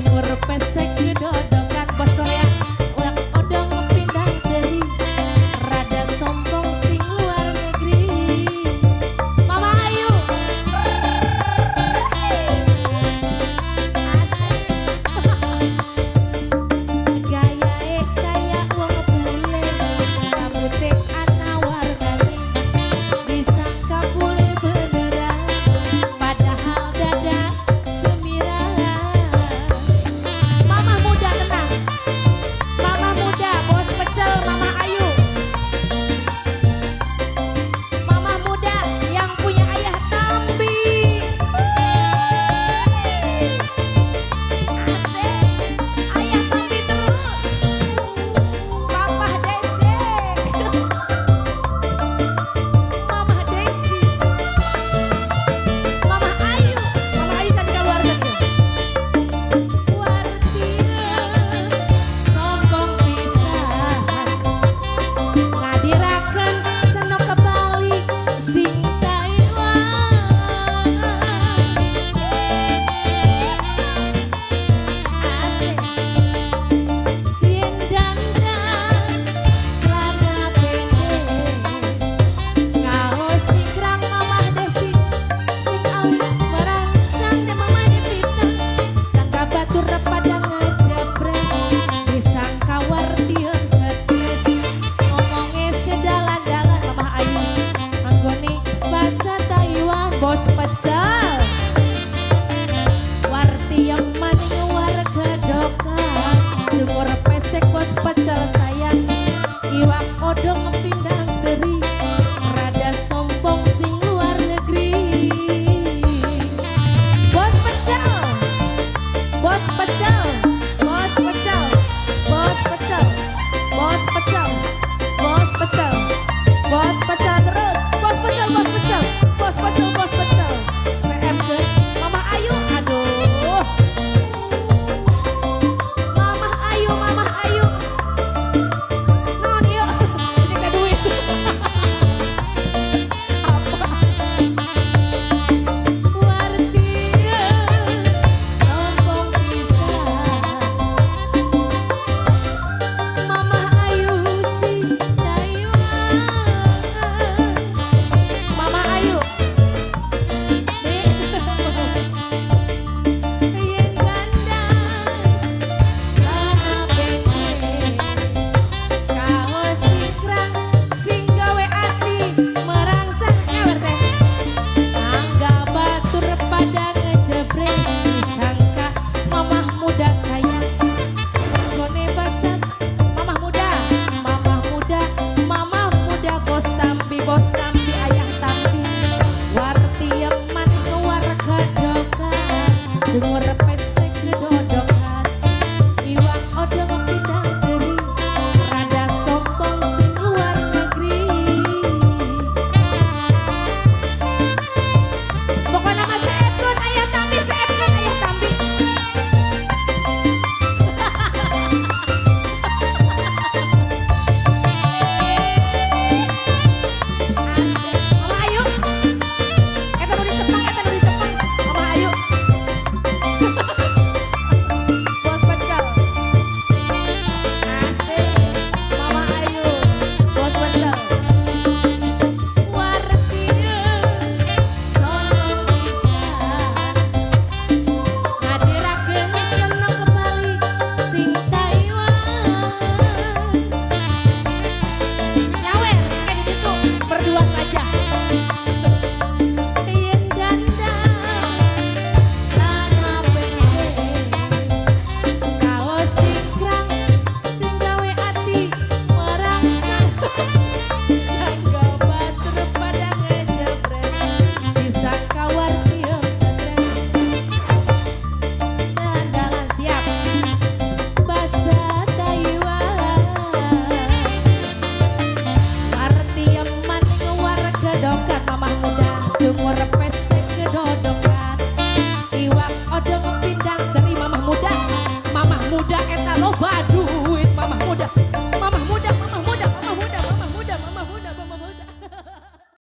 Cukur pesek dodokan bos Korea. Iwak odong pindang teri, rada sombong sing luar negeri. Mama Ayu. Asik. Gayae kaya wong bule, rambute ana warnane, disangka bule beneran, padahal dada semiran. Mama muda tenang, Mama muda, bos pecel Mama Ayu. Mama muda yang punya ayah Tambi. Asik, ayah Tambi terus. Papa Desi, Mama Desi, Mama Ayu, Mama Ayu kan keluarga tuh. Wartiem sombong pisan, ngadiraken senok kebalik sing Taiwan. Asik. Yen dandan celana pendek, kaos cingkrang Mamah Desi sing alit merangsang dan Mama Devita. Tangga batur pada ngejepres, disangka Wartiem stres, ngomongnya sedalan-dalan Mamah Ayu anggone bahasa Taiwan. Bos pecel Wartiem maning warga dokan, cukur pesek bos pecel sayang, iwak odong pindang teri, rada sombong sing luar negeri. Bos pecel, bos pecel.